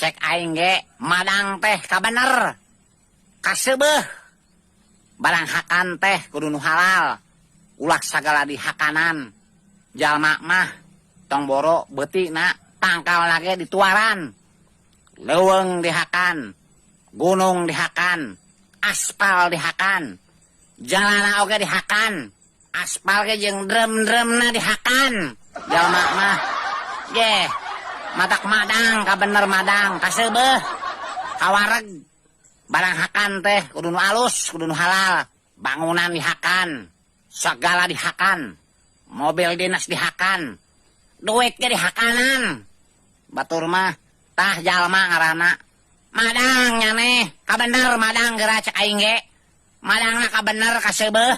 Cek aing ge madang teh kabener kaseubeuh. Barang hakan teh kudu nu halal, ulah sagala dihakanan. Jalma mah tong boro beutina, tangkalna ge dituaran. Leuweung dihakan, gunung dihakan, aspal dihakan, jalana oge dihakan, aspal ge jeung drum-drumna dihakan. Jalma mah ye matak madang kabener, madang kaseubeuh, kawareg. Barang hakan teh kudu nu alus, kudu nu halal. Bangunan dihakan, segala dihakan, mobil dinas dihakan, duit ge dihakanan batur mah. Tah, jalma ngaranna madang nyaneh kabener, madang geura. Cek aing ge madangna kabener kaseubeuh.